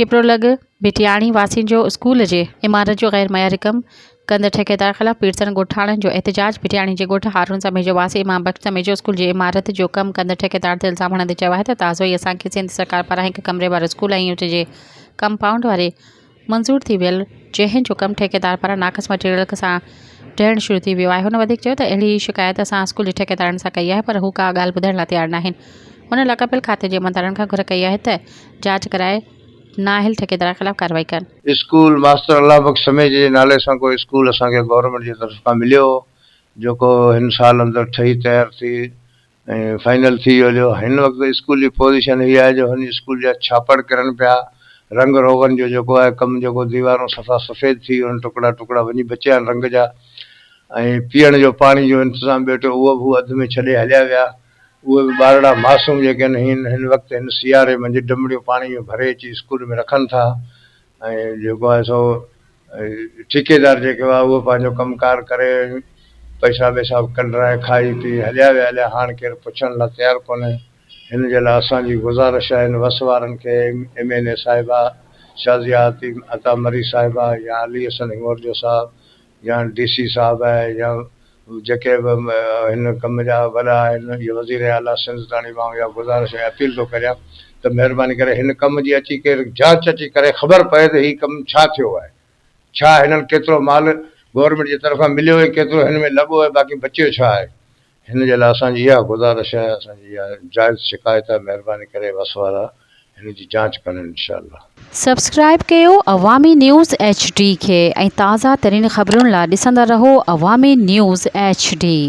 کپرو لڳ ڀٽياڻي واسين جو اسڪول جي عمارت جو غير معياري ڪم ڪندڙ ٺيڪيدار خلاف پيرسن ڳوٺاڻن جو احتجاج ڀٽياڻي جي ڳوٺ هارون سميجو واسي امام بخش سميجو اسڪول جي عمارت جو ڪم ڪندڙ ٺيڪيدار تي الزام هڻندي چيو آهي ته تازو ئي اسان کي سنڌ سرڪار پاران هڪ ڪمري وارو اسڪول ۽ ان جي ڪمپائونڊ واري منظور ٿي ويل جنهن جو ڪم ٺيڪيدار پاران ناقص مٽيريل سان ڊهڻ شروع ٿي ويو آهي هن وڌيڪ چيو ته اهڙي شڪايت اسان اسڪول جي ٺيڪيدارن سان ڪئي آهي پر هو ڪا ڳالهه ٻڌڻ لاء تيار ناهن هن لاڳاپيل کاتي جي عملدارن کان گهر ڪئي آهي ته جاچ ڪرائي نااهل ٺيڪيدار خلاف ڪارروائي ڪن. اسڪول ماستر الله بخش سميجي جي نالي سان ڪو اسڪول اسان کي گورنمينٽ جي طرف کان مليو هو جيڪو هن سال اندر ٺهي تيار ٿي ۽ فائنل ٿي ويو هليو. هن وقت اسڪول جي پوزيشن هي آهي جو هن اسڪول جا ڇاپڙ ڪرن پيا، رنگ روغن جو جيڪو آهي ڪم جيڪو ديوارون صفا سفيد ٿي ويون آهن ٽڪڙا ٽڪڙا وڃي بچيا آهن رنگ جا ۽ پيئڻ جو پاڻي جو انتظام ٻيٽو اهو به هو اڌ ۾ ڇڏي هليا ويا. اهي به ٻارڙا معصوم جيڪي آهن هن هن وقت هن سياري منجهه ڊمڙيون پاڻي جون ڀري اچي اسڪول ۾ رکن ٿا ۽ جيڪو آهي سو ٺيڪيدار جيڪي هئا اهي پنهنجو ڪم ڪار ڪري پئسا ٻئسا به ڪڍرائي کائي پي هليا ويا هليا هاڻ ڪير پڇڻ لاء تيار ڪونهي هن جي لاء اسان جي گذارش آهي هن وس وارن کي ايم اين اي صاحبه شازيه عطا مري صاحبه يا علي حسن هڱورجو صاحب يا ڊي سي صاحب آهي يا جيڪي به هن ڪم جا وڏا آهن يا وزير اعليٰ سنڌ تاڻي به آئون اها گذارش ۽ اپيل ٿو ڪريان ته مهرباني ڪري هن ڪم جي اچي ڪير جاچ اچي ڪري خبر پئي ته هي ڪم ڇا ٿيو آهي ڇا هنن ڪيترو مال گورنمينٽ جي طرفان مليو ۽ ڪيترو هن ۾ لڳو ۽ باقي بچيو ڇا آهي هن جي لاء اسان جي اها گذارش آهي اسان جي اها جائز شڪايت آهي مهرباني ڪري وس وارا هن جي جاچ ڪن انشاء الله. سبسڪرائيب ڪيو عوامي نيوز ايڇ ڊي کي ۽ تازه ترين خبرن لا ڏسندا رهو عوامي نيوز ايڇ ڊي.